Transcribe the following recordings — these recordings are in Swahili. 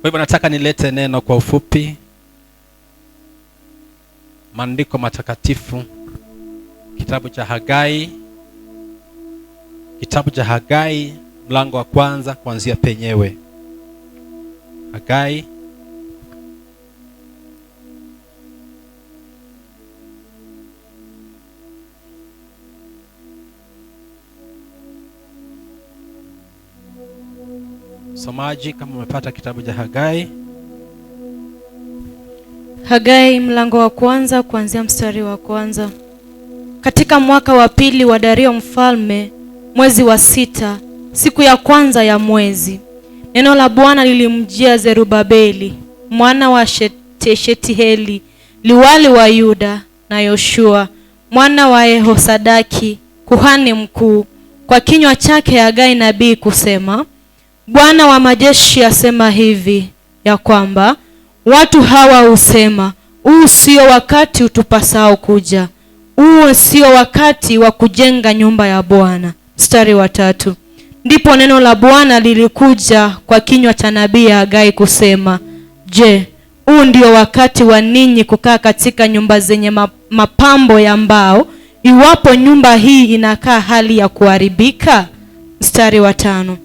Kwa hivyo nataka nilete neno kwa ufupi, maandiko matakatifu, kitabu cha Hagai, kitabu cha Hagai mlango wa kwanza kuanzia penyewe. Hagai Somaji, kama umepata kitabu cha Hagai. Hagai mlango wa kwanza kuanzia mstari wa kwanza. Katika mwaka wa pili wa Dario mfalme, mwezi wa 6, siku ya kwanza ya mwezi, neno la Bwana lilimjia Zerubabeli mwana wa Shealtieli, liwali wa Yuda, na Yoshua mwana wa Yehosadaki kuhani mkuu, kwa kinywa chake Hagai nabii kusema, Bwana wa majeshi asema hivi, ya kwamba watu hawa husema, huu sio wakati utupasao kuja, huu sio wakati wa kujenga nyumba ya Bwana. Mstari wa 3. Ndipo neno la Bwana lilikuja kwa kinywa cha nabii Hagai kusema, je, huu ndio wakati wa ninyi kukaa katika nyumba zenye mapambo ya mbao, iwapo nyumba hii inakaa hali ya kuharibika? Mstari wa 5.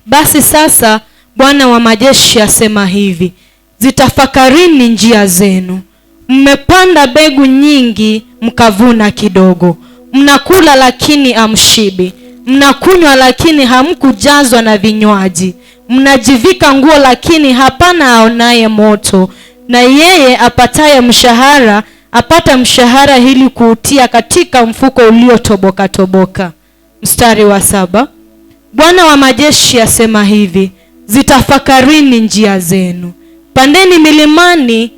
Basi sasa Bwana wa majeshi asema hivi, zitafakarini njia zenu. Mmepanda mbegu nyingi mkavuna kidogo. Mnakula lakini hamshibi. Mnakunywa lakini hamkujazwa na vinywaji. Mnajivika nguo lakini hapana aonaye moto. Na yeye apataye mshahara apata mshahara ili kuutia katika mfuko uliotoboka toboka. Mstari wa 7. Bwana wa majeshi asema hivi, zitafakarini njia zenu. Pandeni milimani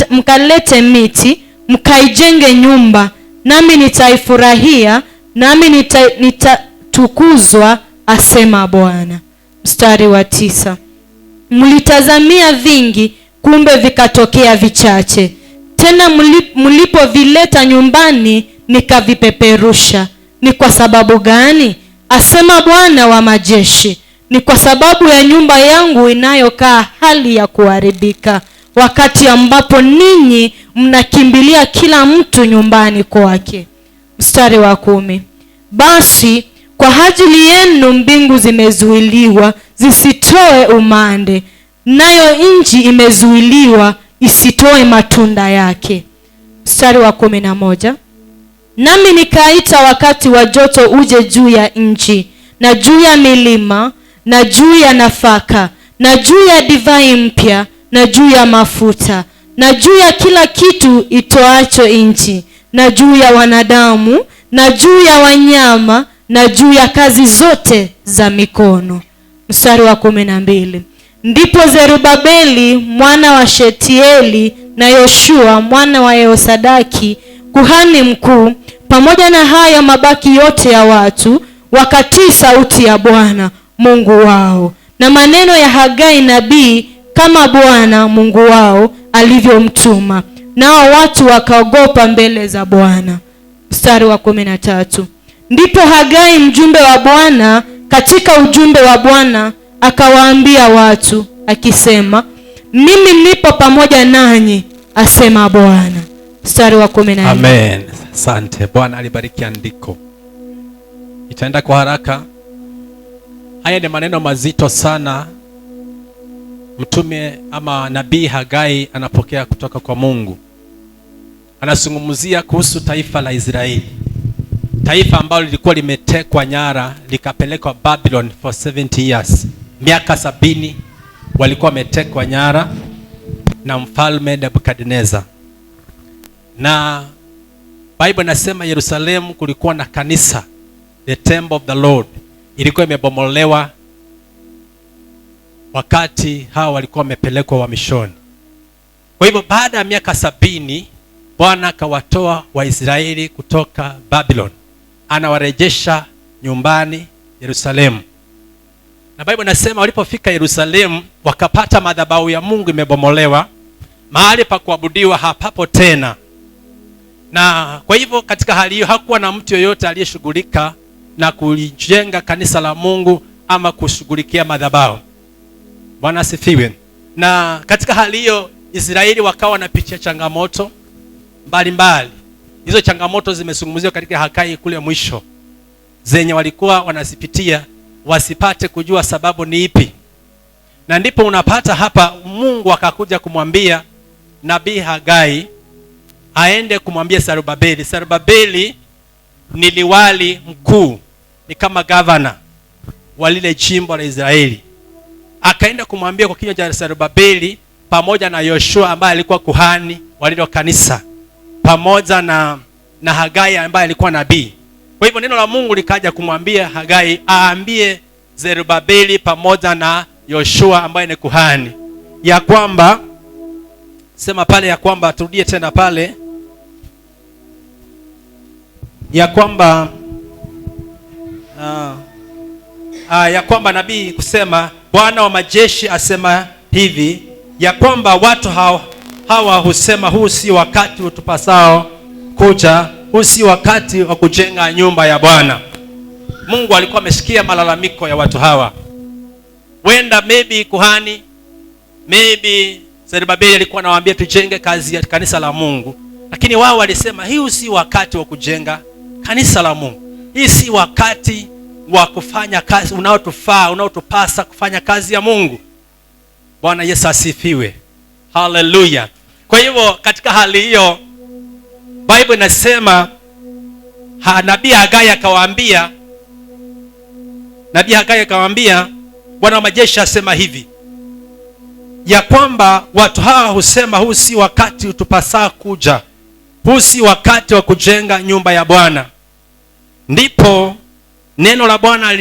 mkalete miti, mkaijenge nyumba, nami nitaifurahia, nami nitatukuzwa, asema Bwana. Mstari wa 9. Mlitazamia vingi, kumbe vikatokea vichache. Tena mlipovileta nyumbani nikavipeperusha. Ni kwa sababu gani? Asema Bwana wa majeshi, ni kwa sababu ya nyumba yangu inayokaa hali ya kuharibika, wakati ambapo ninyi mnakimbilia kila mtu nyumbani kwake. Mstari wa 10. Basi kwa ajili yenu mbingu zimezuiliwa zisitoe umande, nayo nchi imezuiliwa isitoe matunda yake. Mstari wa 11. Nami nikaita wakati wa joto uje juu ya nchi, na juu ya milima, na juu ya nafaka, na juu ya divai mpya, na juu ya mafuta, na juu ya kila kitu itoacho nchi, na juu ya wanadamu, na juu ya wanyama, na juu ya kazi zote za mikono. Mstari wa 12. Ndipo Zerubabeli mwana wa Shealtieli na Yoshua mwana wa Yehosadaki kuhani mkuu, pamoja na haya mabaki yote ya watu, wakatii sauti ya Bwana Mungu wao na maneno ya Hagai nabii, kama Bwana Mungu wao alivyomtuma, nao watu wakaogopa mbele za Bwana. Mstari wa 13. Ndipo Hagai mjumbe wa Bwana katika ujumbe wa Bwana akawaambia watu akisema, mimi nipo pamoja nanyi, asema Bwana. Mstari wa 14. Amen. Asante. Bwana alibariki andiko. Itaenda kwa haraka. Haya ni maneno mazito sana mtume ama nabii Hagai anapokea kutoka kwa Mungu. Anazungumzia kuhusu taifa la Israeli, taifa ambalo lilikuwa limetekwa nyara likapelekwa Babylon for 70 years. Miaka 70 walikuwa wametekwa nyara na mfalme Nebukadnezar. Na Bible inasema Yerusalemu kulikuwa na kanisa, the temple of the Lord, ilikuwa imebomolewa wakati hawa walikuwa wamepelekwa uhamishoni. Kwa hivyo baada ya miaka 70 Bwana akawatoa Waisraeli kutoka Babylon, anawarejesha nyumbani Yerusalemu. Na Bible inasema walipofika Yerusalemu wakapata madhabahu ya Mungu imebomolewa, mahali pa kuabudiwa hapapo tena. Na kwa hivyo katika hali hiyo hakuwa na mtu yeyote aliyeshughulika na kulijenga kanisa la Mungu ama kushughulikia madhabahu. Bwana asifiwe. Na katika hali hiyo Israeli wakawa wanapitia changamoto mbalimbali. Hizo changamoto zimezungumziwa katika Hagai kule mwisho, zenye walikuwa wanazipitia wasipate kujua sababu ni ipi. Na ndipo unapata hapa Mungu akakuja kumwambia nabii Hagai aende kumwambia Zerubabeli. Zerubabeli ni liwali mkuu, ni kama governor wa lile jimbo la Israeli. Akaenda kumwambia kwa kinywa cha Zerubabeli pamoja na Yoshua ambaye alikuwa kuhani wa lile kanisa, pamoja na Hagai ambaye alikuwa nabii. Kwa hivyo neno la Mungu likaja kumwambia Hagai aambie Zerubabeli pamoja na Yoshua ambaye ni kuhani ya kwamba, sema pale ya kwamba, turudie tena pale, ya kwamba ya kwamba nabii kusema, Bwana wa majeshi asema hivi, ya kwamba watu hawa husema huu si wakati utupasao kuja, huu si wakati wa kujenga nyumba ya Bwana. Mungu alikuwa amesikia malalamiko ya watu hawa. Wenda maybe kuhani, maybe Zerubabeli alikuwa anawaambia tujenge kazi ya kanisa la Mungu, lakini wao walisema hii si wakati wa kujenga kanisa la Mungu. Hii si wakati wa kufanya kazi unaotufaa, unaotupasa kufanya kazi ya Mungu. Bwana Yesu asifiwe. Hallelujah. Kwa hivyo katika hali hiyo Bible inasema nabii Hagai akawaambia, nabii Hagai akawaambia, Bwana wa majeshi asema hivi, ya kwamba watu hawa husema huu si wakati utupasa kuja, huu si wakati wa kujenga nyumba ya Bwana. Ndipo neno la Bwana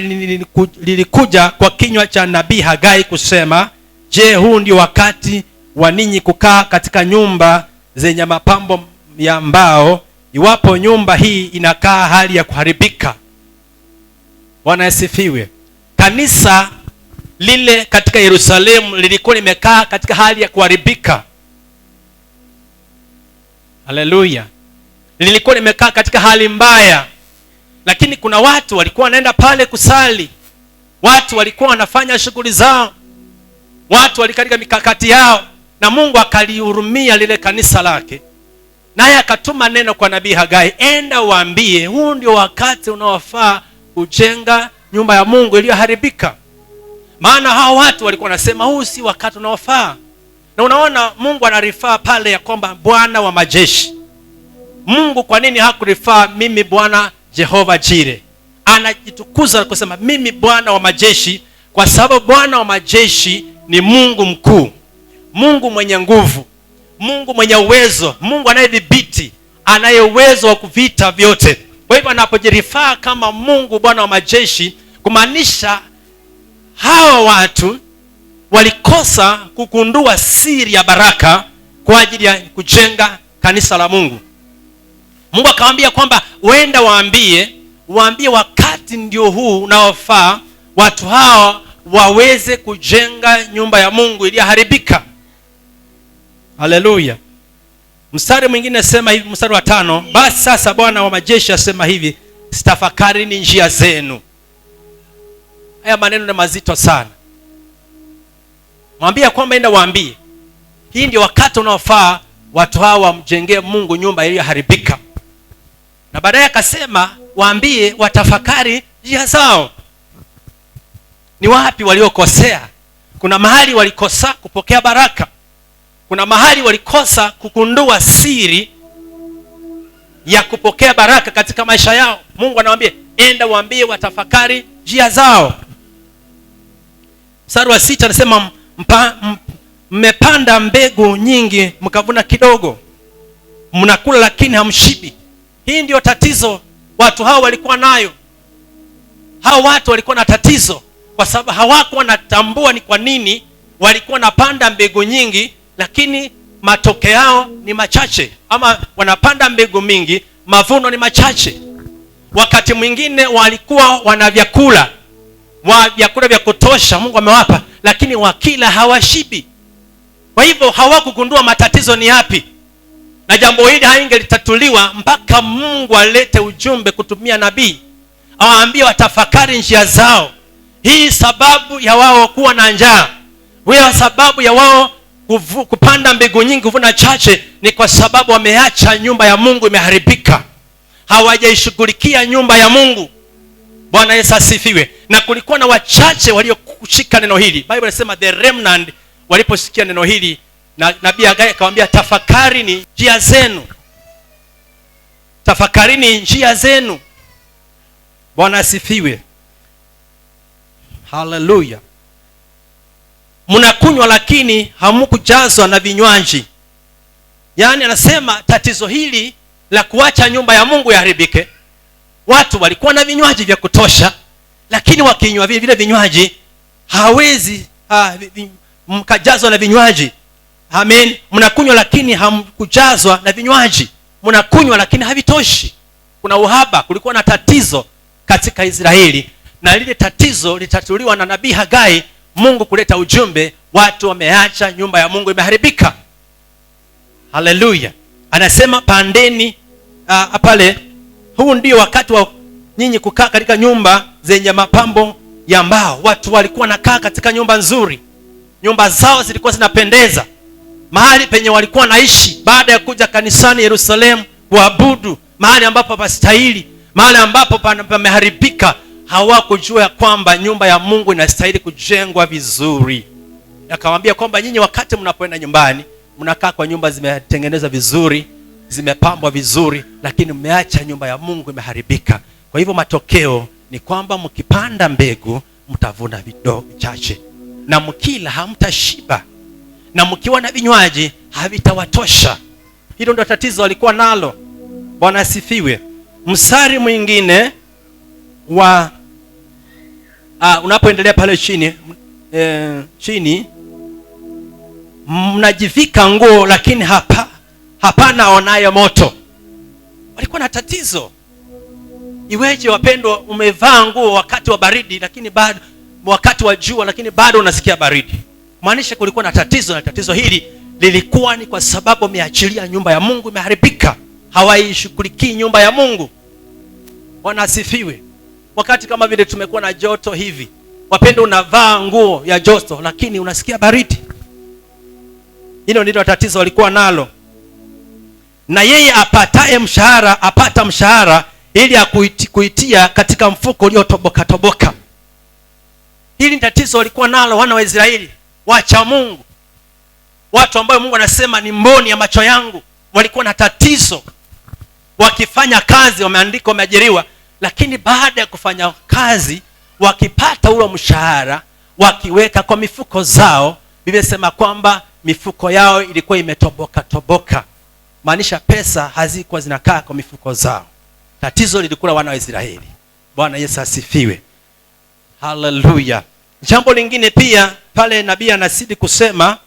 lilikuja kwa kinywa cha nabii Hagai kusema, je, huu ndio wakati wa ninyi kukaa katika nyumba zenye mapambo ya mbao, iwapo nyumba hii inakaa hali ya kuharibika? Bwana asifiwe. Kanisa lile katika Yerusalemu lilikuwa limekaa katika hali ya kuharibika. Haleluya. Lilikuwa limekaa katika hali mbaya. Lakini kuna watu walikuwa wanaenda pale kusali. Watu walikuwa wanafanya shughuli zao. Watu walikuwa katika mikakati yao, na Mungu akalihurumia lile kanisa lake. Naye akatuma neno kwa nabii Hagai, enda waambie huu ndio wakati unaofaa kujenga nyumba ya Mungu iliyoharibika. Maana hao watu walikuwa wanasema huu si wakati unaofaa. Na unaona Mungu anarifaa pale ya kwamba Bwana wa majeshi. Mungu kwa nini hakurifaa mimi Bwana Jehova Jire? Anajitukuza kusema mimi Bwana wa majeshi, kwa sababu Bwana wa majeshi ni Mungu mkuu, Mungu mwenye nguvu, Mungu mwenye uwezo, Mungu anayedhibiti, anaye uwezo wa kuvita vyote. Kwa hivyo anapojirifaa kama Mungu Bwana wa majeshi, kumaanisha hawa watu walikosa kugundua siri ya baraka kwa ajili ya kujenga kanisa la Mungu. Mungu akawaambia kwamba wenda waambie wakati ndio huu unaofaa watu hawa waweze kujenga nyumba ya Mungu iliyoharibika. Haleluya. Mstari mwingine sema hivi, mstari wa 5, basi sasa Bwana wa majeshi asema hivi, sitafakarini njia zenu. Haya maneno ni mazito sana. Mwambie kwamba enda waambie, hii ndio wakati unaofaa watu hawa wamjengee Mungu nyumba iliyoharibika. Na baadaye akasema waambie watafakari njia zao. Ni wapi waliokosea? Kuna mahali walikosa kupokea baraka. Kuna mahali walikosa kugundua siri ya kupokea baraka katika maisha yao. Mungu anawaambia enda waambie watafakari njia zao. Mstari wa 6 anasema mmepanda mbegu nyingi mkavuna kidogo, mnakula lakini hamshibi. Hii ndio tatizo watu hao walikuwa nayo. Hao watu walikuwa na tatizo kwa sababu hawakuwa wanatambua ni kwa nini walikuwa wanapanda mbegu nyingi lakini matokeo yao ni machache, ama wanapanda mbegu mingi mavuno ni machache. Wakati mwingine walikuwa wana vyakula, vyakula vya kutosha Mungu amewapa, lakini wakila hawashibi. Kwa hivyo hawakugundua matatizo ni yapi. Na jambo hili haingelitatuliwa mpaka Mungu alete ujumbe kutumia nabii, awaambie watafakari njia zao. Hii sababu ya wao kuwa na njaa. Kwa sababu ya wao kupanda mbegu nyingi kuvuna chache ni kwa sababu wameacha nyumba ya Mungu imeharibika. Hawajaishughulikia nyumba ya Mungu. Bwana Yesu asifiwe. Na kulikuwa na wachache waliokushika neno hili. Bible inasema the remnant waliposikia neno hili, na nabii Hagai akamwambia tafakarini njia zenu. Tafakarini njia zenu. Bwana asifiwe. Hallelujah. Mnakunywa lakini hamkujazwa na vinywaji. Yaani anasema tatizo hili la kuacha nyumba ya Mungu iharibike, watu walikuwa na vinywaji vya kutosha, lakini wakinywa vile vinywaji hawezi mkajazwa na vinywaji. Amen. Mnakunywa lakini hamkujazwa na vinywaji. Mnakunywa lakini havitoshi. Kuna uhaba, kulikuwa na tatizo katika Israeli, na lile tatizo litatuliwa na nabii Hagai, Mungu kuleta ujumbe, watu wameacha nyumba ya Mungu imeharibika. Hallelujah. Anasema pandeni pale, huu ndio wakati wa nyinyi kukaa katika nyumba zenye mapambo ya mbao. Watu walikuwa wanakaa katika nyumba nzuri, nyumba zao zilikuwa zinapendeza, mahali penye walikuwa naishi baada ya kuja kanisani Yerusalemu kuabudu, mahali ambapo pastahili, mahali ambapo pameharibika. Hawakujua kwamba nyumba ya Mungu inastahili kujengwa vizuri. Akawaambia kwamba nyinyi wakati mnapoenda nyumbani mnakaa kwa nyumba zimetengenezwa vizuri, zimepambwa vizuri, lakini mmeacha nyumba ya Mungu imeharibika. Kwa hivyo matokeo ni kwamba mkipanda mbegu mtavuna vidogo chache, na mkila hamtashiba, na mkiwa na vinywaji havitawatosha. Hilo ndio tatizo walikuwa nalo. Bwana asifiwe. Mstari mwingine wa unapoendelea pale chini, chini, mnajivika nguo lakini hapana onaye moto. Walikuwa na tatizo. Iweje wapendwa, umevaa nguo wakati wa baridi lakini bado, wakati wa jua lakini bado unasikia baridi? Maanisha kulikuwa na tatizo, na tatizo hili lilikuwa ni kwa sababu wameachilia nyumba ya Mungu imeharibika. Hawaishughulikii nyumba ya Mungu. Bwana asifiwe. Wakati kama vile tumekuwa na joto hivi, wapendwa, unavaa nguo ya joto lakini unasikia baridi. Hilo ndilo tatizo walikuwa nalo. Na yeye apataye mshahara apata mshahara ili kuitia katika mfuko uliotoboka toboka. Hili ni tatizo walikuwa nalo wana wa Israeli, wacha Mungu, watu ambao Mungu anasema ni mboni ya macho yangu. Walikuwa na tatizo. Wakifanya kazi, wameandikwa, wameajiriwa, lakini baada ya kufanya kazi wakipata ule mshahara wakiweka kwa mifuko zao, Biblia inasema kwamba mifuko yao ilikuwa imetoboka toboka. Maanisha pesa hazikuwa zinakaa kwa mifuko zao. Tatizo lilikuwa wana wa Israeli. Bwana Yesu asifiwe. Hallelujah. Jambo lingine pia pale nabii anasidi kusema,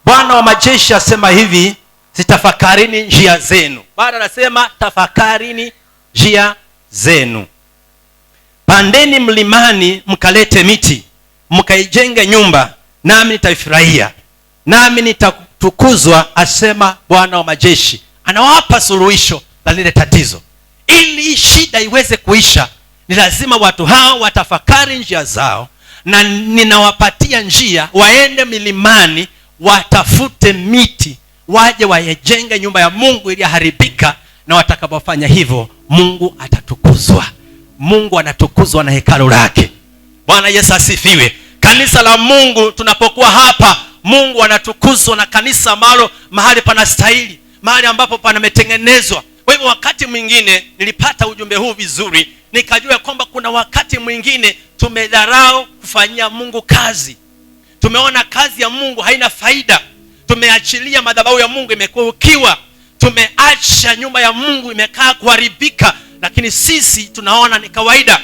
Bwana wa majeshi asema hivi, zitafakarini njia zenu. Bwana anasema tafakarini njia zenu. Pandeni mlimani mkalete miti, mkaijenge nyumba, nami nitaifurahia, nami nitatukuzwa, asema Bwana wa majeshi. Anawapa suluhisho la lile tatizo. Ili shida iweze kuisha, ni lazima watu hao watafakari njia zao, na ninawapatia njia, waende milimani watafute miti, waje waijenge nyumba ya Mungu iliyoharibika, na watakapofanya hivyo Mungu atatukuzwa. Mungu anatukuzwa na hekalu lake. Bwana Yesu asifiwe. Kanisa la Mungu tunapokuwa hapa, Mungu anatukuzwa na kanisa ambalo mahali panastahili, mahali ambapo panametengenezwa. Kwa hivyo wakati mwingine nilipata ujumbe huu vizuri, nikajua kwamba kuna wakati mwingine tumedharau kufanyia Mungu kazi. Tumeona kazi ya Mungu haina faida. Tumeachilia madhabahu ya Mungu imekuwa ukiwa. Tumeacha nyumba ya Mungu imekaa kuharibika, lakini sisi tunaona ni kawaida.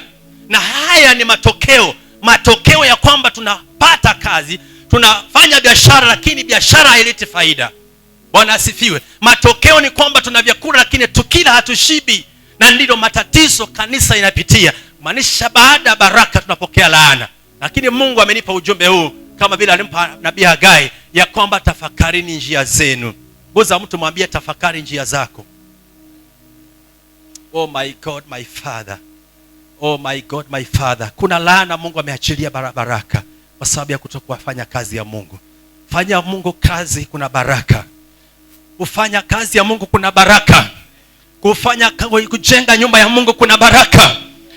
Na haya ni matokeo, matokeo ya kwamba tunapata kazi, tunafanya biashara lakini biashara haileti faida. Bwana asifiwe. Matokeo ni kwamba tuna vyakula lakini tukila hatushibi, na ndilo matatizo kanisa inapitia. Maanisha baada ya baraka tunapokea laana. Lakini Mungu amenipa ujumbe huu kama vile alimpa nabii Hagai ya kwamba tafakarini njia zenu. Guza mtu mwambie tafakari njia zako. Oh my God, my Father. Oh my God, my Father. Kuna laana Mungu ameachilia baraka kwa sababu ya kutokuwafanya kazi ya Mungu. Fanya Mungu kazi, kuna baraka. Kufanya kazi ya Mungu kuna baraka. Kujenga nyumba ya Mungu kuna baraka.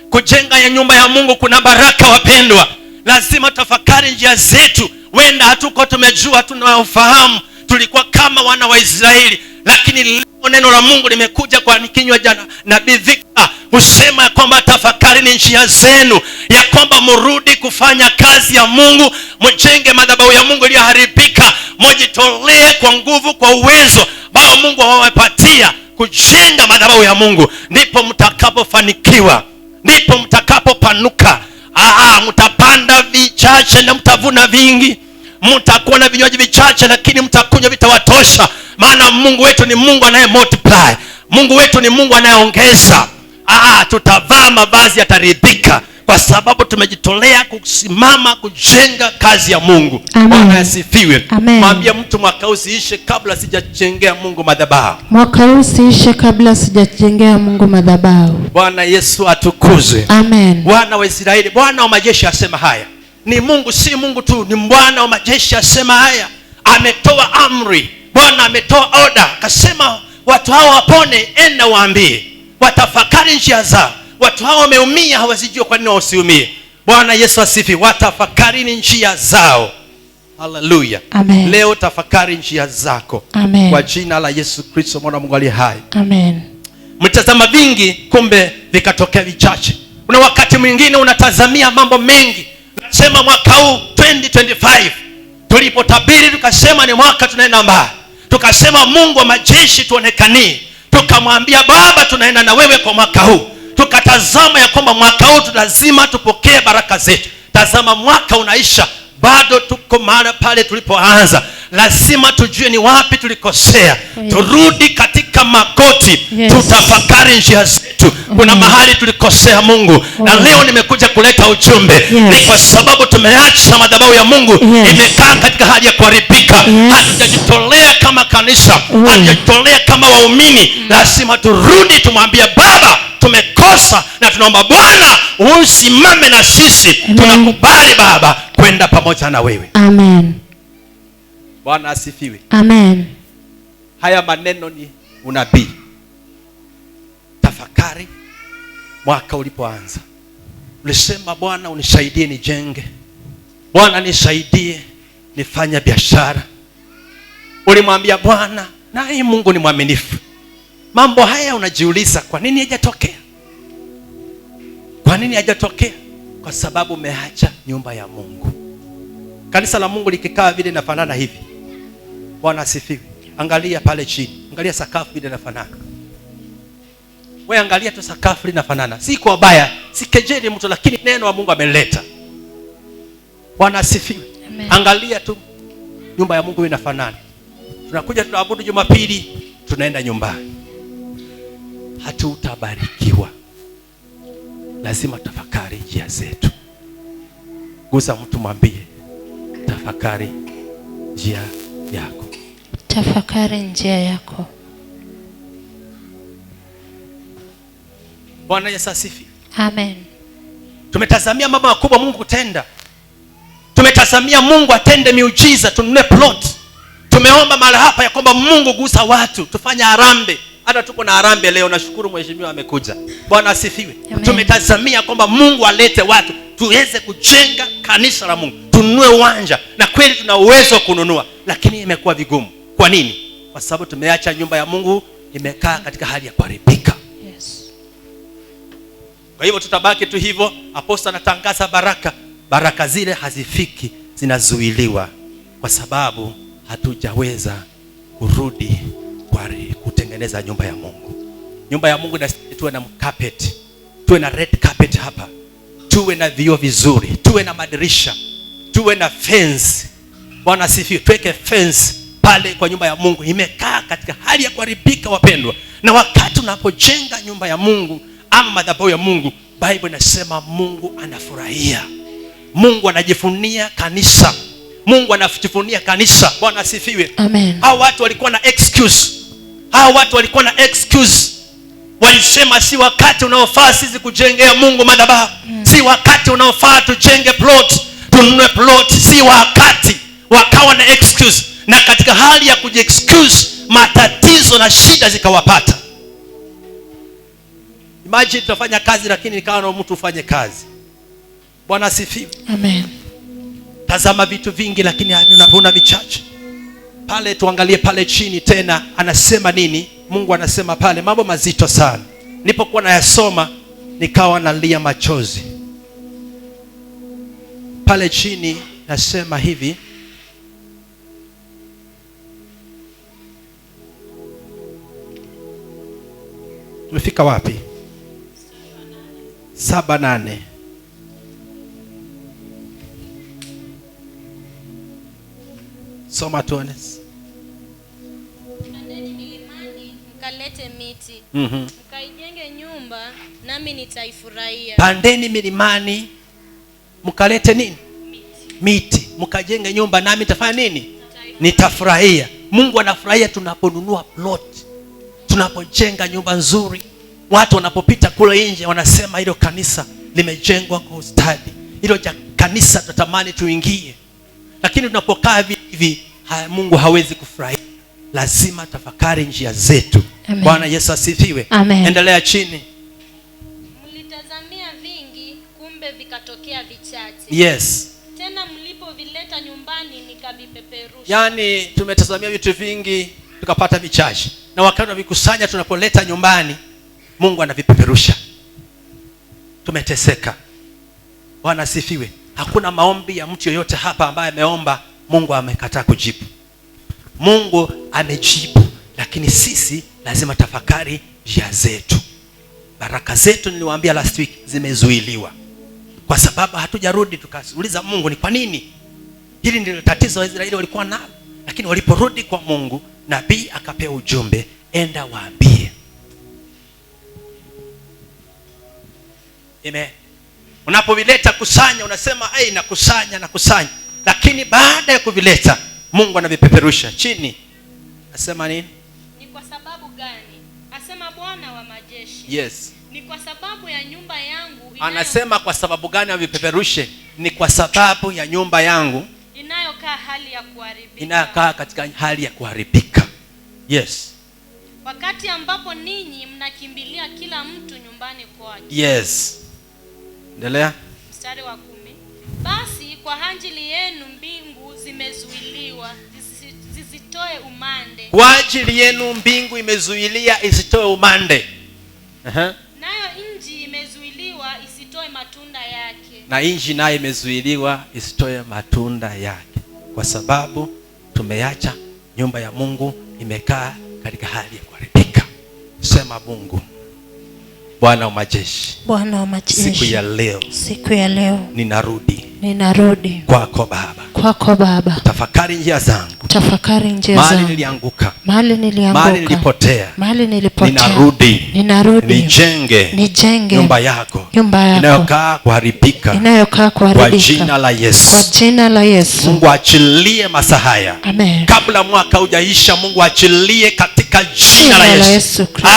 Kujenga ya nyumba ya Mungu kuna baraka, wapendwa. Lazima tafakari njia zetu. Wenda hatuko tumejua, tunaofahamu, tulikuwa kama wana wa Israeli, lakini leo neno la Mungu limekuja kwa kinywa cha Nabii Victor kusema kwamba tafakari ni njia zenu, ya kwamba mrudi kufanya kazi ya Mungu, mjenge madhabahu ya Mungu iliyoharibika, mjitolee kwa nguvu, kwa uwezo ambao Mungu amewapatia kujenga madhabahu ya Mungu, ndipo mtakapofanikiwa, ndipo mtakapopanuka. Mtapanda vichache na mtavuna vingi, mtakuwa na vinywaji vichache lakini mtakunywa vitawatosha. Maana Mungu wetu ni Mungu anaye multiply, Mungu wetu ni Mungu anayeongeza. Tutavaa mavazi yataridhika, kwa sababu tumejitolea kusimama kujenga kazi ya Mungu. Bwana asifiwe. Mwambie mtu, mwaka usiishe kabla sijajengea Mungu madhabahu. Mwaka usiishe kabla sijajengea Mungu madhabahu. Bwana Yesu atukuzwe. Amen. Bwana wa Israeli, Bwana wa majeshi asema haya. Ni Mungu, si Mungu tu, ni Bwana wa majeshi asema haya. Ametoa amri, Bwana ametoa order, akasema watu hao wapone, enda waambie watafakari njia zao. Watu hao wameumia, hawazijua kwa nini wasiumie. Bwana Yesu asifiwe. Watafakari njia zao. Hallelujah. Amen. Leo tafakari njia zako. Amen. Kwa jina la Yesu Kristo mwana wa Mungu aliye hai. Amen. Mtazama vingi, kumbe vikatokea vichache. Kuna wakati mwingine unatazamia mambo mengi. Nasema mwaka huu 2025 tulipotabiri tukasema ni mwaka tunaenda mbali. Tukasema Mungu wa majeshi tuonekanie. Tukamwambia Baba tunaenda na wewe kwa mwaka huu. Tukatazama ya kwamba mwaka huu lazima tupokee baraka zetu. Tazama mwaka unaisha, bado tuko mahali pale tulipoanza. Lazima tujue ni wapi tulikosea. Yes. Turudi katika magoti. Yes. Tutafakari njia zetu. Kuna mahali tulikosea Mungu. Na leo nimekuja kuleta ujumbe. Yes. Ni kwa sababu tumeacha madhabahu ya Mungu. Yes. Imekaa katika hali ya kuharibika. Yes. Hatujajitolea kama kanisa. Hatujajitolea kama waumini. Lazima turudi tumwambie Baba tumekosa, na tunaomba Bwana usimame na sisi. Amen. Tunakubali Baba kwenda pamoja na wewe. Amen. Bwana asifiwe. Amen. Haya maneno ni unabii. Tafakari mwaka ulipoanza. Ulisema Bwana unisaidie nijenge. Bwana nisaidie nifanye biashara. Ulimwambia Bwana, naye Mungu ni mwaminifu. Mambo haya unajiuliza kwa nini hayajatokea? Kwa nini hayajatokea? Kwa sababu umeacha nyumba ya Mungu. Kanisa la Mungu likikaa vile linafanana hivi. Bwana asifiwe. Angalia pale chini. Angalia sakafu vile inafanana. Wewe angalia tu sakafu linafanana. Si kwa baya, si kejeli mtu, lakini neno wa Mungu ameleta. Bwana asifiwe. Angalia tu nyumba ya Mungu inafanana. Tunakuja tunaabudu Jumapili, tunaenda nyumbani. Hatutabarikiwa. Lazima tafakari njia zetu. Gusa mtu mwambie, tafakari njia yako. Tafakari njia yako. Bwana Yesu asifiwe. Amen. Tumetazamia mambo makubwa Mungu kutenda. Tumetazamia Mungu atende miujiza, tununue plot. Tumeomba mahali hapa ya kwamba Mungu gusa watu, tufanye harambee. Hata tuko na harambee leo, nashukuru mheshimiwa amekuja. Bwana asifiwe. Tumetazamia kwamba Mungu alete watu tuweze kujenga kanisa la Mungu, tununue uwanja, na kweli tuna uwezo kununua, lakini imekuwa vigumu. Kwa nini? Kwa sababu tumeacha nyumba ya Mungu imekaa katika hali ya kuharibika. Yes. Kwa hivyo tutabaki tu hivyo. Apostle anatangaza baraka, baraka zile hazifiki, zinazuiliwa kwa sababu hatujaweza kurudi kwa kutengeneza nyumba ya Mungu. Nyumba ya Mungu inastahili tuwe na carpet, tuwe na red carpet hapa, tuwe na vioo vizuri, tuwe na madirisha, tuwe na fence. Bwana asifiwe. Tuweke fence pale kwa nyumba ya Mungu. Imekaa katika hali ya kuharibika wapendwa. Na wakati unapojenga nyumba ya Mungu ama madhabahu ya Mungu, Bible inasema Mungu anafurahia. Mungu anajifunia kanisa. Mungu anajifunia kanisa. Bwana asifiwe. Amen. Hao watu walikuwa na excuse. Hao watu walikuwa na excuse. Walisema si wakati unaofaa sisi kujengea Mungu madhabahu. Si wakati unaofaa tujenge plot, tununue plot, si wakati. Wakawa na excuse, na katika hali ya kujiexcuse matatizo na shida zikawapata. Imagine tutafanya kazi lakini nikawa na mtu ufanye kazi. Bwana asifiwe. Amen. Tazama vitu vingi lakini unavuna vichache. Pale tuangalie pale chini tena anasema nini? Mungu anasema pale mambo mazito sana. Nilipokuwa nayasoma nikawa nalia machozi. Pale chini nasema hivi, tumefika wapi? 7:8. Soma tuone. Pandeni milimani mkalete miti. Mkaijenge nyumba nami nitaifurahia. Pandeni milimani mkalete nini? Miti. Mkajenge nyumba nami nitafanya nini? Nitafurahia. Mungu anafurahia tunaponunua plot, tunapojenga nyumba nzuri. Watu wanapopita kule nje wanasema hilo kanisa limejengwa kwa ustadi, hilo kanisa tutamani tuingie. Lakini tunapokaa hivi, Mungu hawezi kufurahia. Lazima tafakari njia zetu. Bwana Yesu asifiwe. Amen. Endelea chini. Mlitazamia vingi kumbe vikatokea vichache. Yes. Tena mlipovileta nyumbani nikavipeperusha. Yaani tumetazamia vitu vingi tukapata vichache. Na wakati tunavikusanya tunapoleta nyumbani Mungu anavipeperusha. Tumeteseka. Bwana asifiwe. Hakuna maombi ya mtu yoyote hapa ambaye ameomba Mungu amekataa kujibu. Mungu amejibu, lakini sisi lazima tafakari njia zetu. Baraka zetu niliwaambia last week zimezuiliwa kwa sababu hatujarudi tukauliza Mungu ni kwa nini. Hili ndilo tatizo Waisraeli walikuwa nalo. Lakini waliporudi kwa Mungu, nabii akapewa ujumbe, enda waambie. Amen. Unapovileta kusanya, unasema ai nakusanya nakusanya, lakini baada ya kuvileta Mungu anavipeperusha chini. Asema nini? Ni kwa sababu gani? Asema Bwana wa majeshi. Yes. Ni kwa sababu ya nyumba yangu Anasema kwa sababu gani avipeperushe? Ni kwa sababu ya nyumba yangu inayokaa hali ya kuharibika. Inayokaa katika hali ya kuharibika. Yes. Wakati ambapo ninyi mnakimbilia kila mtu nyumbani kwake. Yes. Endelea. Mstari wa 10. Basi kwa ajili yenu mbingu zimezuiliwa zisitoe umande. Kwa ajili yenu mbingu imezuilia isitoe umande. Nayo nchi imezuiliwa isitoe matunda yake. Na nchi nayo imezuiliwa isitoe matunda yake. Kwa sababu tumeacha nyumba ya Mungu imekaa katika hali ya kuharibika. Sema Mungu, Bwana wa majeshi, Bwana wa majeshi, siku ya leo, siku ya leo ninarudi, ninarudi kwako Baba, kwako Baba. Tafakari njia zangu, tafakari njia zangu, mahali nilianguka, mahali nilianguka, mahali nilipotea, mahali nilipotea, ninarudi, ninarudi, nijenge, nijenge nyumba yako, nyumba yako inayokaa kuharibika, inayokaa kuharibika, kwa jina la Yesu, kwa jina la Yesu. Mungu achilie masaa haya. Amen. Kabla mwaka hujaisha, Mungu achilie katika jina la Yesu, Yesu Kristo.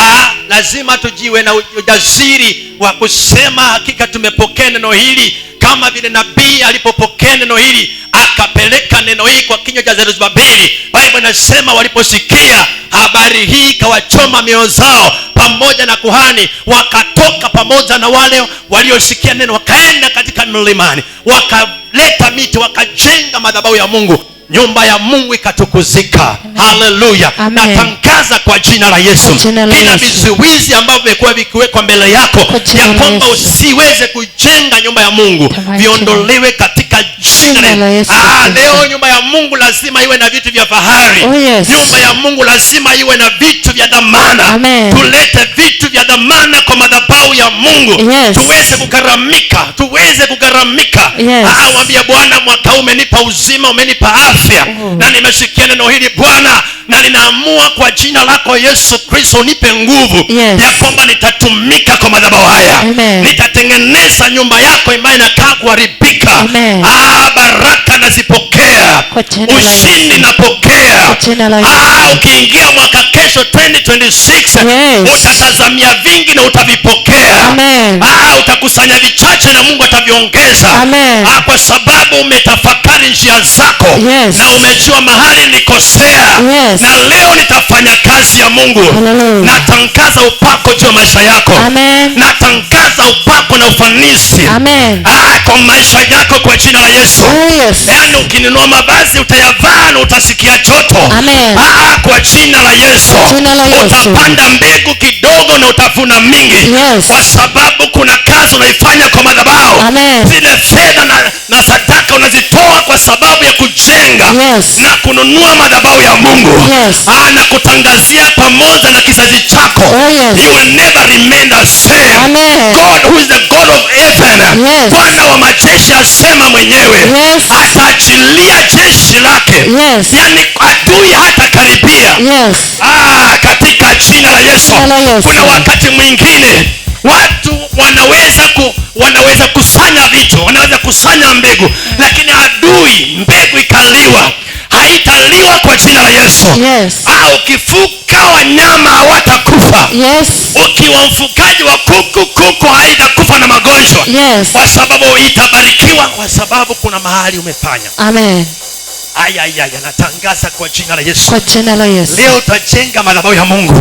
Lazima tujiwe na ujasiri wa kusema hakika tumepokea neno hili, kama vile nabii alipopokea neno hili akapeleka neno hili kwa kinywa cha Zerubabeli. Biblia inasema waliposikia habari hii ikawachoma mioyo zao, pamoja na kuhani wakatoka pamoja na wale waliosikia neno, wakaenda katika mlimani, wakaleta miti, wakajenga madhabahu ya Mungu. Nyumba ya Mungu ikatukuzika. Haleluya. Natangaza kwa jina la Yesu, kila vizuizi ambavyo vimekuwa vikiwekwa mbele yako ya kwamba usiweze kujenga nyumba ya Mungu viondolewe katika jina la Yesu. Leo nyumba ya Mungu lazima iwe na vitu vya fahari. Oh, yes. Nyumba ya Mungu lazima iwe na vitu vya dhamana. Amen. Tulete vitu vya dhamana kwa madhabahu ya Mungu. Yes. Tuweze kugaramika, tuweze kugaramika. Yes. Waambie Bwana, mwaka huu umenipa uzima, umenipa afya. Na nimesikia neno hili Bwana, na ninaamua kwa jina lako Yesu Kristo unipe nguvu, yes, ya kwamba nitatumika kwa madhabahu haya. Amen. Nitatengeneza nyumba yako ambayo inakaa kuharibika. Amen. Baraka nazipokea. napokea. Kwa jina la Yesu. Ushindi napokea. Kwa jina la Yesu. Ukiingia mwaka kesho 2026, utatazamia vingi na utavipokea. Amen. Utakusanya vichache na Mungu ataviongeza. Amen. Kwa sababu umetafakari njia zako na umejua mahali nilikosea, na leo nitafanya kazi ya Mungu. Hallelujah. Natangaza upako juu ya maisha yako. Amen. Natangaza upako na ufanisi Amen. Kwa maisha yako kwa jina la Yesu. Oh, yes. Yaani ukinunua mavazi utayavaa na utasikia joto. Amen. Kwa jina la Yesu. Jina la Yesu. Utapanda mbegu kidogo na utavuna mingi. Kwa sababu kuna kazi unaifanya kwa madhabahu. Amen. Zile fedha na sadaka unazitoa kwa sababu ya kujenga na kununua madhabahu ya Mungu. Na kutangazia pamoja na kizazi chako. Oh, yes. You will never remain the same. Amen. God who is the God of heaven, Bwana wa majeshi asema mwenyewe, ataachilia jeshi lake. Yaani adui hatakaribia. Katika jina la Yesu. Jina la Yesu. Kuna wakati mwingine watu wanaweza kusanya vitu, wanaweza kusanya mbegu, lakini adui mbegu ikaliwa, haitaliwa kwa jina la Yesu. Ukifuka wanyama hawatakufa. Ukiwa mfugaji wa kuku, kuku haitakufa na magonjwa. Kwa sababu itabarikiwa, kwa sababu kuna mahali umefanya. Amen. Aya, aya, aya, natangaza kwa jina la Yesu. Kwa jina la Yesu. Leo utajenga madhabahu ya Mungu.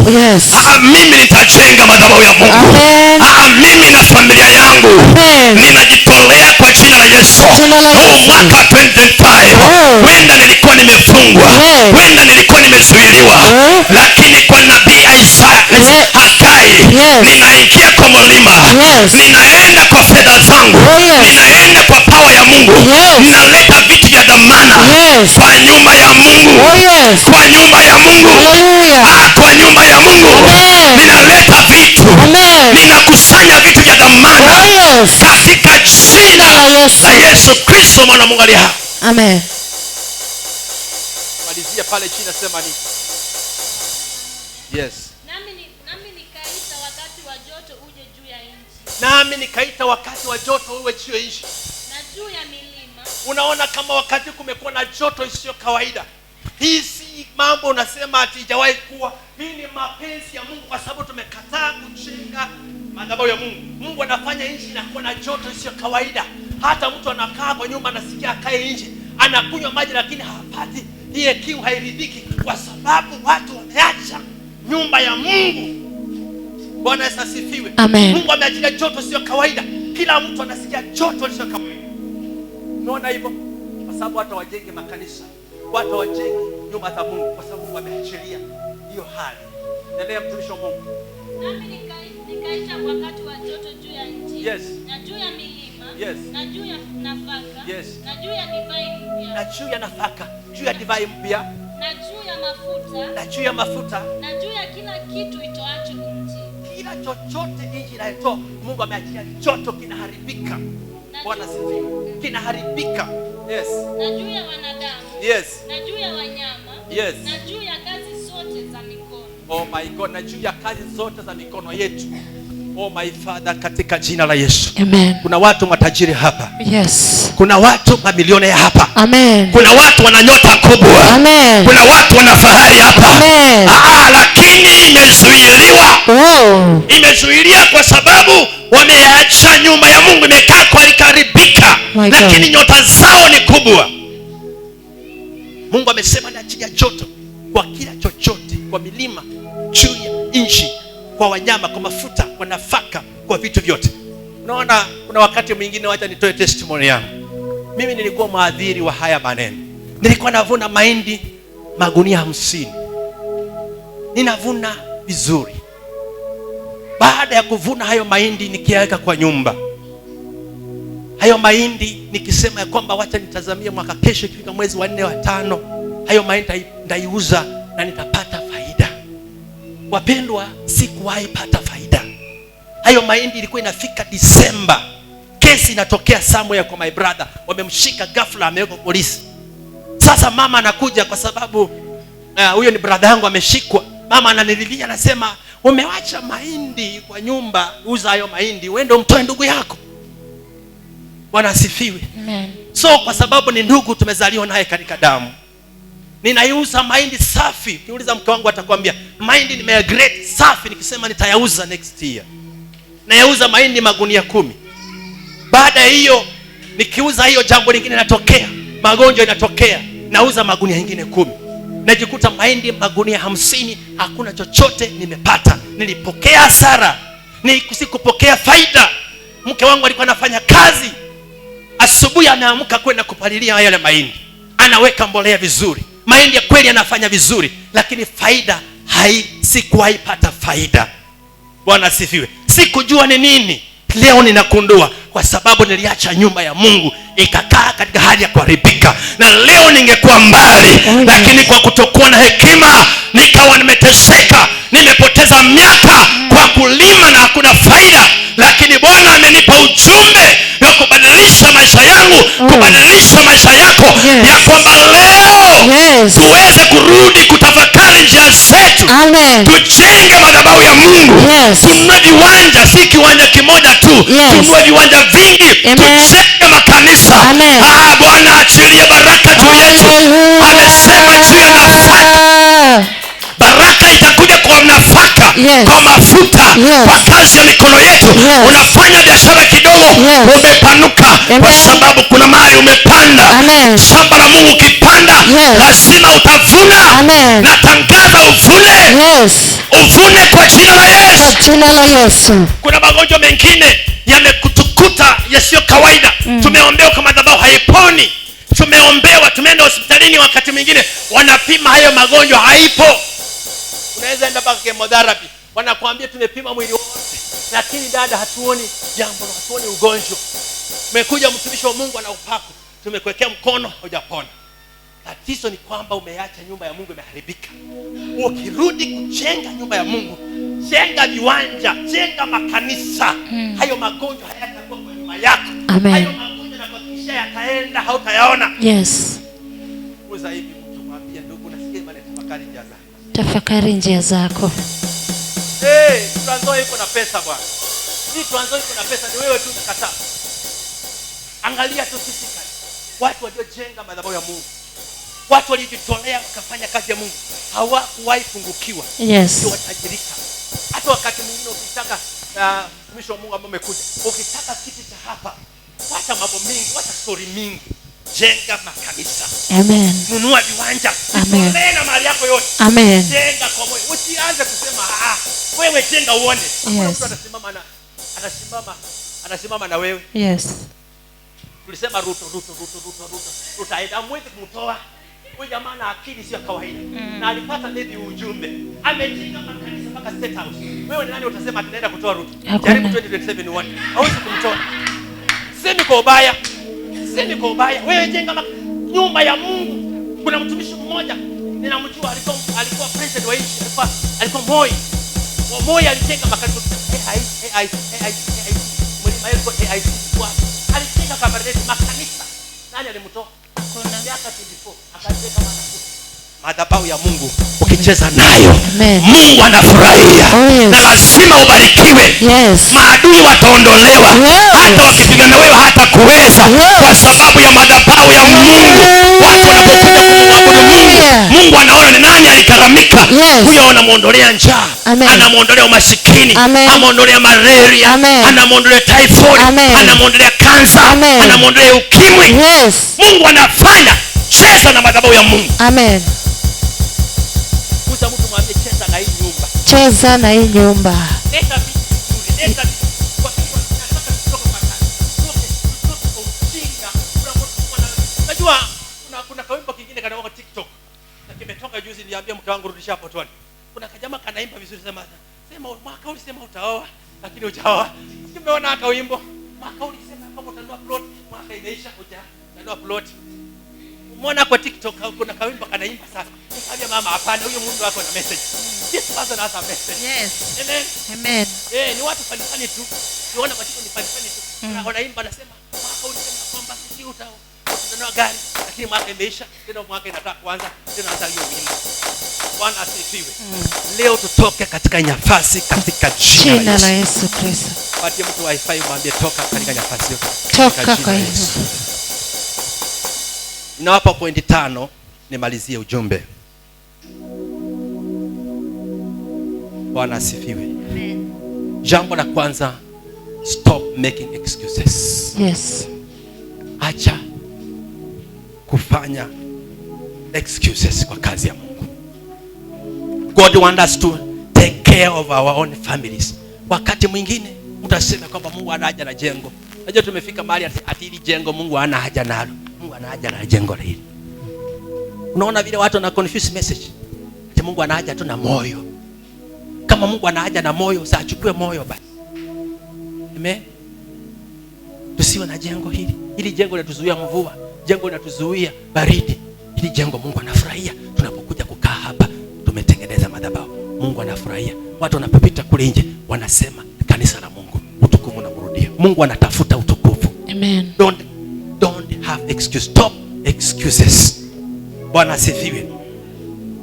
Mimi nitajenga madhabahu ya Mungu. Amen. Mimi na familia yangu. Amen. Ninajitolea kwa jina la Yesu. Kwa jina la Huu Yesu. mwaka 2025, huenda nilikuwa nimefungwa. Huenda nilikuwa nimezuiliwa. Lakini kwa nabii Isaya, Hagai, ninaingia kwa mlima. Ninaenda kwa fedha zangu. Oh, yes. Ninaenda kwa power ya Mungu. Ninaleta vitu vya dhamana. Kwa nyumba ya Mungu. Oh, yes. Kwa nyumba ya Mungu. Hallelujah. Kwa nyumba ya Mungu. Amen. Ninaleta vitu. Amen. Ninakusanya vitu vya dhamana. Oh, yes. Katika jina la Yesu. la Yesu Kristo mwana wa Mungu aliye hai. Amen. Malizia pale chini nasema nini? Yes. Nami nikaita wakati wa joto uje juu ya nchi. Nami nikaita wakati wa joto uwe juu ya nchi. Na juu ya milima. Unaona kama wakati kumekuwa na joto isiyo kawaida. Hii si mambo unasema ati haijawahi kuwa. Hii ni mapenzi ya Mungu kwa sababu tumekataa kujenga madhabahu ya Mungu. Mungu anafanya nchi inakuwa na joto isiyo kawaida. Hata mtu anakaa kwa nyumba anasikia akae nje, anakunywa maji lakini hapati ile kiu, hairidhiki kwa sababu watu wameacha nyumba ya Mungu. Bwana Yesu asifiwe. Amen. Mungu ameachilia joto sio kawaida. Kila mtu anasikia joto sio kawaida. Umeona hivyo? Kwa sababu watu wajenge makanisa, watu wajenge nyumba za Mungu, kwa sababu Mungu ameachilia hiyo hali. Endelea mtumishi wa Mungu. Nami nikaita wakati wa joto juu ya nchi. Na juu ya milima. Na juu ya nafaka. Na juu ya divai mpya. Na juu ya nafaka, juu ya divai mpya. Na juu ya mafuta. Na juu ya mafuta. Na juu ya kila kitu itoacho nchi. Kila chochote nchi inayotoa, Mungu ameachia joto kinaharibika. Bwana asifiwe. Kinaharibika. Yes. Na juu ya wanadamu. Na juu ya wanyama. Na juu ya kazi zote za mikono. Oh my God, na juu ya kazi zote za mikono yetu. Oh my Father, katika jina la Yesu. Amen. Kuna watu matajiri hapa. Yes. Kuna watu mamilionea hapa. Amen. Kuna watu wana nyota kubwa. Amen. Kuna watu wana fahari hapa. Amen. Lakini imezuiliwa. Oh. Imezuiliwa kwa sababu wameacha nyumba ya Mungu imekaa kwa ikaharibika. My God. Lakini nyota zao ni kubwa. Mungu amesema naachilia joto kwa kila chochote, kwa milima, juu ya nchi, kwa wanyama, kwa mafuta, kwa nafaka, kwa vitu vyote. Unaona, kuna wakati mwingine, wacha nitoe testimony yangu. Mimi nilikuwa mhadhiri wa haya maneno. Nilikuwa navuna mahindi magunia 50. Ninavuna vizuri. Baada ya kuvuna hayo mahindi nikiweka kwa nyumba. Hayo mahindi nikisema ya kwamba wacha nitazamie mwaka kesho ikifika mwezi wa 4 wa 5, hayo mahindi ndaiuza na nitapata faida. Wapendwa, sikuwahi pata faida. Hayo mahindi ilikuwa inafika Disemba. Kesi inatokea somewhere kwa my brother. Wamemshika ghafla, amewekwa polisi. Sasa mama anakuja kwa sababu huyo ni brother yangu ameshikwa. Mama ananililia anasema, umewacha mahindi kwa nyumba, uza hayo mahindi uende umtoe ndugu yako. Bwana asifiwe. Amen. So kwa sababu ni ndugu tumezaliwa naye katika damu, ninaiuza mahindi safi. Ukiuliza mke wangu atakwambia mahindi nimeyagrade safi, nikisema nitayauza next year. Nayauza mahindi magunia 10. Baada ya hiyo nikiuza hiyo, jambo lingine linatokea, magonjwa inatokea, nauza magunia mengine 10. Najikuta mahindi magunia 50, hakuna chochote nimepata. Nilipokea hasara, sikupokea faida. Mke wangu alikuwa anafanya kazi, asubuhi anaamka kwenda kupalilia yale mahindi, anaweka mbolea vizuri, mahindi ya kweli anafanya vizuri, lakini faida sikuwahi pata faida. Bwana asifiwe. Sikujua ni nini. Leo ninakundua kwa sababu niliacha nyumba ya Mungu ikakaa katika hali ya kuharibika, na leo ningekuwa mbali, lakini kwa kutokuwa na hekima nikawa nimeteseka, nimepoteza miaka kwa kulima na hakuna faida. Lakini Bwana amenipa ujumbe wa kubadilisha maisha yangu, kubadilisha maisha yako, ya kwamba leo tuweze kurudi kutafakari njia zetu. Tujenge madhabahu ya Mungu. Tununue viwanja, si kiwanja kimoja tu. Tununue viwanja vingi. Tujenge makanisa. Bwana achilie baraka juu yetu. Amesema juu ya nafaka. Baraka itakuja kwa nafaka, kwa mafuta, kwa kazi ya mikono yetu. Unafanya biashara kidogo, umepanuka kwa sababu kuna mahali umepanda. Shamba la Mungu ukipanda, lazima utavuna. Natangaza uvune. Uvune kwa jina la Yesu. Kwa jina la Yesu. Kuna magonjwa mengine yamekutukuta yasiyo kawaida. Tumeombewa kwa madhabahu haiponi. Tumeombewa, tumeenda hospitalini, wakati mwingine wanapima hayo magonjwa haipo. Unaweza enda mpaka chemotherapy, wanakuambia tumepima mwili wote, lakini dada hatuoni jambo, hatuoni ugonjwa. Umekuja mtumishi wa Mungu ana upako, tumekuwekea mkono hujapona. Tatizo ni kwamba umeacha nyumba ya Mungu imeharibika. Ukirudi kujenga nyumba ya Mungu, jenga viwanja, jenga makanisa, hayo magonjwa hayatakuwa kwa nyuma yako. Hayo magonjwa nakuhakikishia yataenda, hautayaona. Uza hivi mtu mwambie ndugu, nasikia imani, tafakari njia zako. Tafakari njia zako. Trans Nzoia iko na pesa bwana. Hii Trans Nzoia iko na pesa, ni wewe tu unakataa. Angalia tu sisi kali. Watu waliojenga madhabahu ya Mungu, watu waliojitolea wakafanya kazi ya Mungu, hawakuwahi pungukiwa. Ndio watajirika. Hata wakati mwingine ukitaka mtumishi wa Mungu ambaye umekuja, ukitaka kiti cha hapa, wacha mambo mingi, wacha story mingi. Jenga makanisa. Amen. Nunua viwanja. Amen. Jitolee na mali yako yote. Amen. Jenga kwa moyo. Usianze kusema wewe jenga uone. Hakuna mtu anasimama na wewe. Tulisema Ruto, Ruto, Ruto, Ruto, Ruto. Ruto aenda mwezi kumtoa. Huyu jamaa na akili sio kawaida. Na alipata maybe ujumbe. Amejenga makanisa mpaka State House. Wewe ni nani utasema tunaenda kutoa Ruto? Hakuna. Jaribu 2027 uone. Hauwezi kumtoa. Semi kwa ubaya. Semi kwa ubaya. Wewe jenga nyumba ya Mungu. Kuna mtumishi mmoja ninamjua, alikuwa president wa nchi, alikuwa Moi. Moi alijenga makanisa AIC, AIC, AIC, AIC. Mlima alikuwa AIC. Alijenga kabareti makanisa. Nani alimtoa? Hakuna. Miaka 24 akajenga makanisa. Madhabahu ya Mungu ukicheza nayo, Amen. Mungu anafurahia. Oh, yes. Na lazima ubarikiwe. Maadui wataondolewa. Hata wakipigana wewe hatakuweza. Kwa sababu ya madhabahu ya Mungu. Watu wanapokuja kumwabudu Mungu, Mungu anaona ni nani alikaramika. Huyo anamuondolea njaa, anamuondolea umasikini, anamuondolea malaria, anamuondolea typhoid, anamuondolea kansa, anamuondolea ukimwi. Mungu anafanya. Cheza na madhabahu ya Mungu. Amen. Kuza mtu mwambie cheza na hii nyumba. Cheza na hii nyumba. Leta vitu vizuri, leta vitu. Kwa sababu nataka kutoka kwa kazi. Tutoke kwa ujinga. Kuna mtu mmoja ana-, unajua, kuna kawimbo kingine kanakuwa kwa TikTok. Na kimetoka juzi, niliambia mke wangu rudisha hapo tuone. Kuna kajamaa kanaimba vizuri, sema mwaka ulisema utaoa lakini hujaoa. Nimeona haka wimbo. Mwaka ulisema kama utanunua plot, mwaka imeisha hujanunua plot. Umeona kwa TikTok kuna kawimbo kanaimba sasa. Nikamwambia mama hapana, huyo mundu wako na message. This person has a message. Amen. Amen. Ni watu fani fani tu. Niona kwa TikTok ni fani fani tu. Na wanaimba anasema mwaka ulisema kwamba sisi utanunua gari lakini mwaka imeisha, tena mwaka inataka kuanza, tena hata hiyo wimbo. Bwana asifiwe. Leo tutoke katika nafasi katika jina la Jina la Yesu. Yesu Kristo. Patie mtu wifi mwambie toka katika nafasi hiyo. Toka Katika kwa jina la hiyo. Yesu. Nawapa pointi 5 nimalizie ujumbe. Bwana asifiwe. Amen. Jambo la kwanza, stop making excuses. Yes. Acha kufanya excuses kwa kazi ya Mungu. God wants us to take care of our own families. Wakati mwingine utasema kwamba Mungu hana haja na jengo. Unajua tumefika mahali ati hili jengo Mungu hana haja nalo. Mungu ana haja na jengo hili. Unaona vile watu wana confuse message. Ati Mungu ana haja tu na moyo. Kama Mungu ana haja na moyo, sasa achukue moyo basi. Amen. Tusiwe na jengo hili. Hili jengo linatuzuia mvua, jengo linatuzuia baridi. Hili jengo Mungu anafurahia tunapokuja kukaa hapa, tumetengeneza madhabahu. Mungu anafurahia. Watu wanapopita kule nje wanasema kanisa la Mungu, utukufu unamrudia. Mungu anatafuta utukufu. Amen. Don't have excuse. Stop excuses. Bwana asifiwe.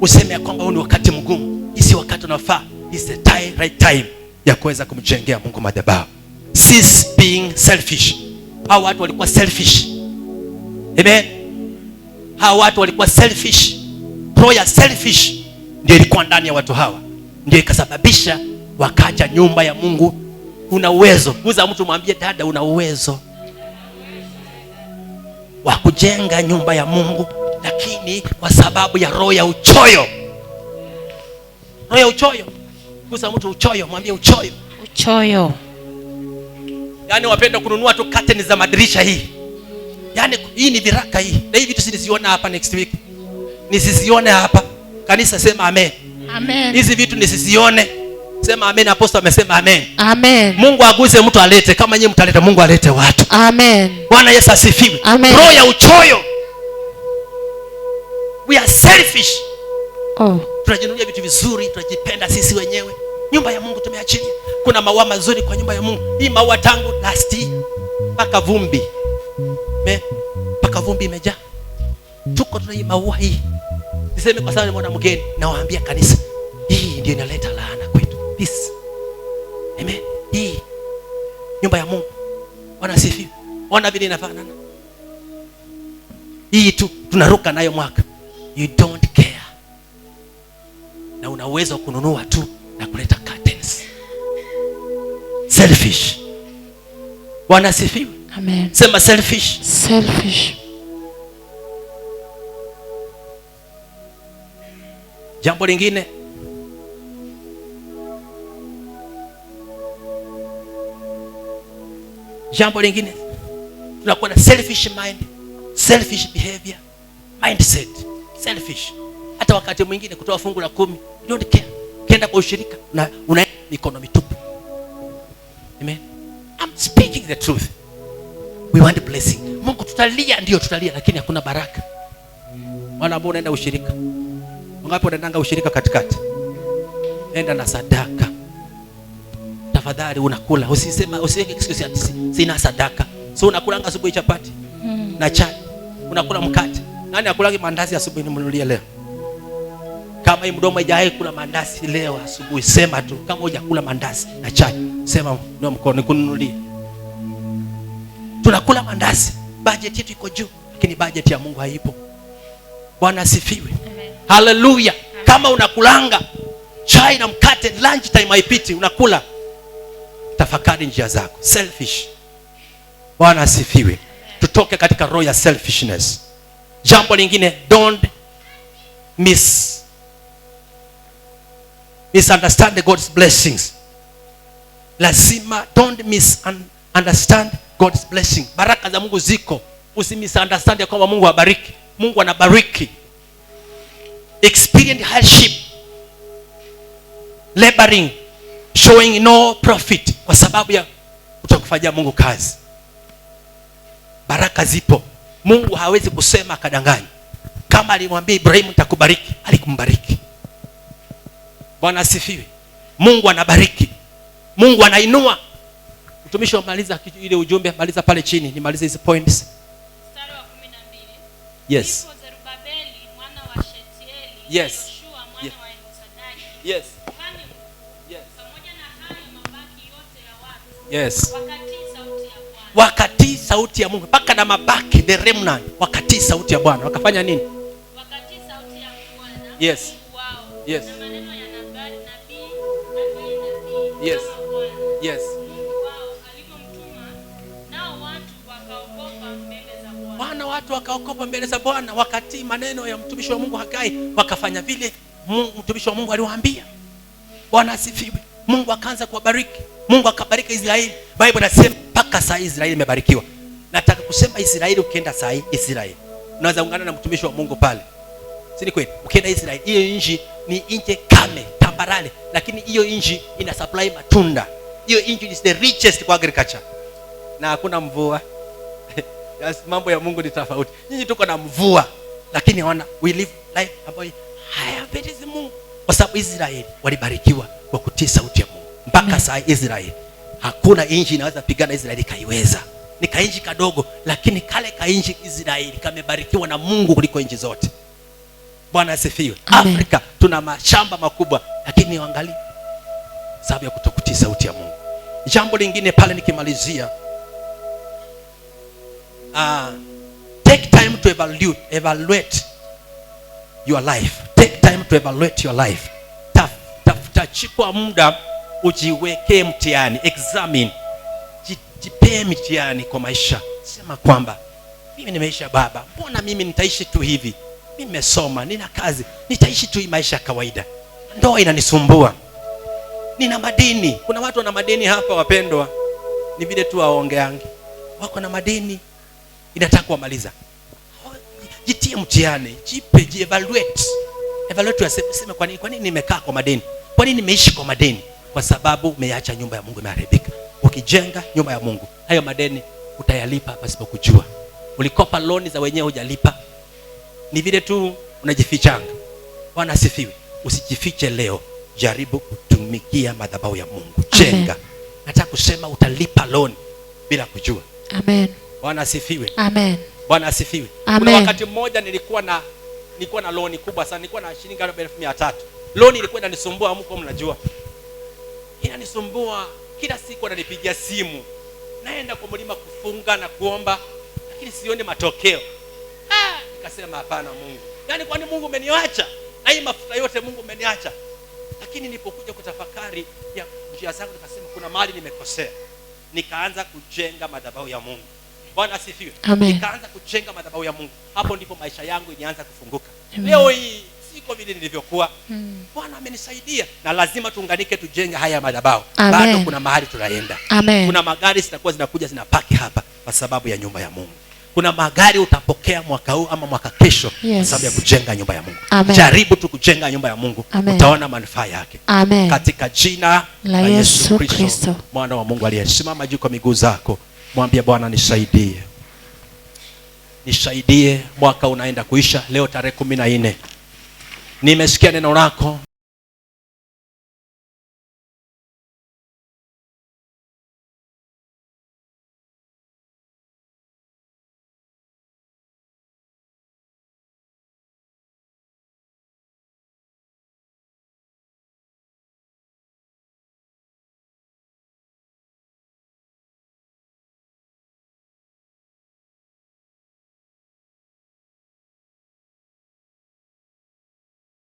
Useme ya kwamba huu ni wakati mgumu. Hii si wakati unafaa. It's the time, right time ya kuweza kumjengea Mungu madhabahu. Cease being selfish. Hawa watu walikuwa selfish. Amen. Hawa watu walikuwa selfish. Roho ya selfish ndio ilikuwa ndani ya watu hawa. Ndio ikasababisha wakaja nyumba ya Mungu. Una uwezo. Guza mtu mwambie, dada una uwezo wa kujenga nyumba ya Mungu, lakini kwa sababu ya roho ya uchoyo. Roho ya uchoyo. Guza mtu uchoyo, mwambie uchoyo. Uchoyo. Yaani wapenda kununua tu curtain za madirisha hii. Yaani hii ni viraka hii. Na hii vitu sisiziona hapa next week. Nisizione hapa. Kanisa sema amen. Amen. Hizi vitu nisizione. Sema amen, apostle amesema amen. Amen. Mungu aguze mtu alete, kama nyinyi mtaleta Mungu alete watu. Amen. Bwana Yesu asifiwe. Amen. Roho ya uchoyo. We are selfish. Oh. Tunajinunulia vitu vizuri, tunajipenda sisi wenyewe. Nyumba ya Mungu tumeachilia. Kuna maua mazuri kwa nyumba ya Mungu. Hii maua tangu last year mpaka vumbi. Mpaka vumbi imejaa. Tuko tuna hii maua hii. Niseme kwa sababu nimeona mgeni, nawaambia kanisa, hii ndio inaleta laana kwetu. This. Amen. Hii nyumba ya Mungu. Bwana asifiwe. Ona vile inafanana. Hii tu tunaruka nayo mwaka. You don't care. Na una uwezo kununua tu na kuleta curtains. Selfish. Bwana asifiwe. Amen. Sema selfish. Selfish. Jambo lingine, tunakuwa na selfish mind, selfish behavior, mindset, selfish. Hata wakati mwingine kutoa fungu la 10, you don't care. Ukienda kwa ushirika na una mikono mitupu. Amen. I'm speaking the truth. We want blessing. Mungu tutalia, ndio tutalia, lakini hakuna baraka. Wala ambao unaenda ushirika. Wangapi wanaendanga ushirika katikati? Enda na sadaka. Tafadhali unakula. Usisema, usiweke excuse ati sina sadaka. So unakulanga asubuhi chapati na chai. Unakula mkate. Nani akulangi mandazi asubuhi nimnunulie leo? Kama hii mdomo haijawahi kula mandazi leo asubuhi, sema tu kama hujakula mandazi na chai, sema ndio mkono nikununulie. Tunakula mandazi, budget yetu iko juu, lakini budget ya Mungu haipo. Bwana asifiwe. Hallelujah. Kama unakulanga chai na mkate lunch time haipiti, unakula, tafakari njia zako. Selfish. Bwana asifiwe. Tutoke katika roho ya selfishness. Jambo lingine, don't misunderstand God's blessings. Lazima don't misunderstand God's blessing. Baraka za Mungu ziko. Usimisunderstand ya kwamba Mungu habariki. Mungu anabariki. Experience hardship, laboring, showing no profit, kwa sababu ya kutokufanyia Mungu kazi. Baraka zipo. Mungu hawezi kusema akadanganya. Kama alimwambia Ibrahimu nitakubariki, alikumbariki. Bwana asifiwe. Mungu anabariki. Mungu anainua. Mtumishi wa maliza ile ujumbe, maliza pale chini, nimalize hizi points. Mstari wa 12. Yes. Ndipo Zerubabeli mwana wa Shetieli, Yes. Yoshua mwana Yes. wa Yehosadaki, Yes. kuhani mkuu, Yes. pamoja na hayo mabaki yote ya watu, Yes. wakatii sauti ya Bwana. Wakatii sauti ya Mungu mpaka na mabaki, the remnant, wakatii sauti ya Bwana. Wakafanya nini? Wakatii sauti ya Bwana Mungu wao na maneno ya nabii nabii Hagai nabii kama Bwana Mungu wao alivyomtuma, nao watu wakaogopa mbele za Bwana. Bwana, watu wakaogopa mbele za Bwana, wakatii maneno ya mtumishi wa Mungu Hagai, wakafanya vile mtumishi wa Mungu aliwaambia. Bwana asifiwe. Mungu akaanza kuwabariki. Mungu akabariki Israeli. Bible inasema mpaka saa hii Israeli imebarikiwa. Nataka kusema Israeli, ukienda saa hii Israeli, unaweza ungana na mtumishi wa Mungu pale. Si ni kweli? Ukienda Israeli, hiyo nchi ni nchi kame, tambarare, lakini hiyo nchi ina supply matunda. Hiyo nchi is the richest kwa agriculture. Na hakuna mvua. Yes, mambo ya Mungu ni tofauti. Nyinyi tuko na mvua, lakini hawana, we live life ambayo hayapendezi Mungu. Kwa sababu Israeli walibarikiwa kwa kutii sauti ya Mungu. Mpaka saa hii Israeli hakuna nchi inaweza pigana Israeli kaiweza. Ni kainchi kadogo, lakini kale kainchi Israeli kamebarikiwa na Mungu kuliko nchi zote. Bwana asifiwe. Amen. Afrika tuna mashamba makubwa, lakini angalia sababu ya kutokutii sauti ya Mungu. Jambo lingine pale nikimalizia, take time to evaluate your life. Take time to evaluate your life. Tafuta, chukua muda ujiwekee mtihani, examine. Jipee mtihani kwa maisha. Sema kwamba mimi nimeisha baba, mbona mimi nitaishi tu hivi? Mimi nimesoma, nina kazi, nitaishi tu hii maisha ya kawaida. Ndoa inanisumbua. Nina madeni. Kuna watu wana madeni hapa wapendwa. Ni vile tu waongeangi. Wako na madeni, inataka kuwamaliza. Jitie mtihani, jipe, jievaluate. Evaluate yourself, useme kwa nini nimekaa kwa madeni? Kwa nini nimeishi kwa madeni? Kwa sababu umeacha nyumba ya Mungu imeharibika. Ukijenga nyumba ya Mungu, hayo madeni utayalipa pasipo kujua. Ulikopa loan za wenyewe hujalipa. Ni vile tu unajifichanga. Bwana asifiwe. Usijifiche leo, jaribu kutumikia madhabahu ya Mungu. Amen. Jenga. Nataka kusema utalipa loan bila kujua. Amen. Bwana asifiwe. Amen. Bwana asifiwe. Amen. Kuna wakati mmoja nilikuwa na loan kubwa sana, nilikuwa na shilingi 300,000. Loan ilikuwa inanisumbua, mko mnajua. Inanisumbua kila siku, ananipigia simu. Naenda kwa mlima kufunga na kuomba, lakini sioni matokeo. Nikasema hapana Mungu. Yaani kwani Mungu umeniacha? Na hii mafuta yote Mungu umeniacha. Lakini nilipokuja kutafakari ya njia zangu nikasema kuna mahali nimekosea. Nikaanza kujenga madhabahu ya Mungu. Bwana asifiwe. Amen. Nikaanza kujenga madhabahu ya Mungu. Hapo ndipo maisha yangu ilianza kufunguka. Amen. Leo hii siko vile nilivyokuwa. Bwana amenisaidia na lazima tuunganike tujenge haya madhabahu. Amen. Bado kuna mahali tunaenda. Amen. Kuna magari zitakuwa zinakuja zinapaki hapa kwa sababu ya nyumba ya Mungu. Kuna magari utapokea mwaka huu ama mwaka kesho kwa sababu ya kujenga nyumba ya Mungu. Amen. Jaribu tu kujenga nyumba ya Mungu, Amen. utaona manufaa yake. Amen. Katika jina la la Yesu Yesu Kristo, Kristo. mwana wa Mungu aliyesimama juu kwa miguu zako, mwambie Bwana nisaidie. Nisaidie, mwaka unaenda kuisha leo tarehe 14. Nimesikia neno lako.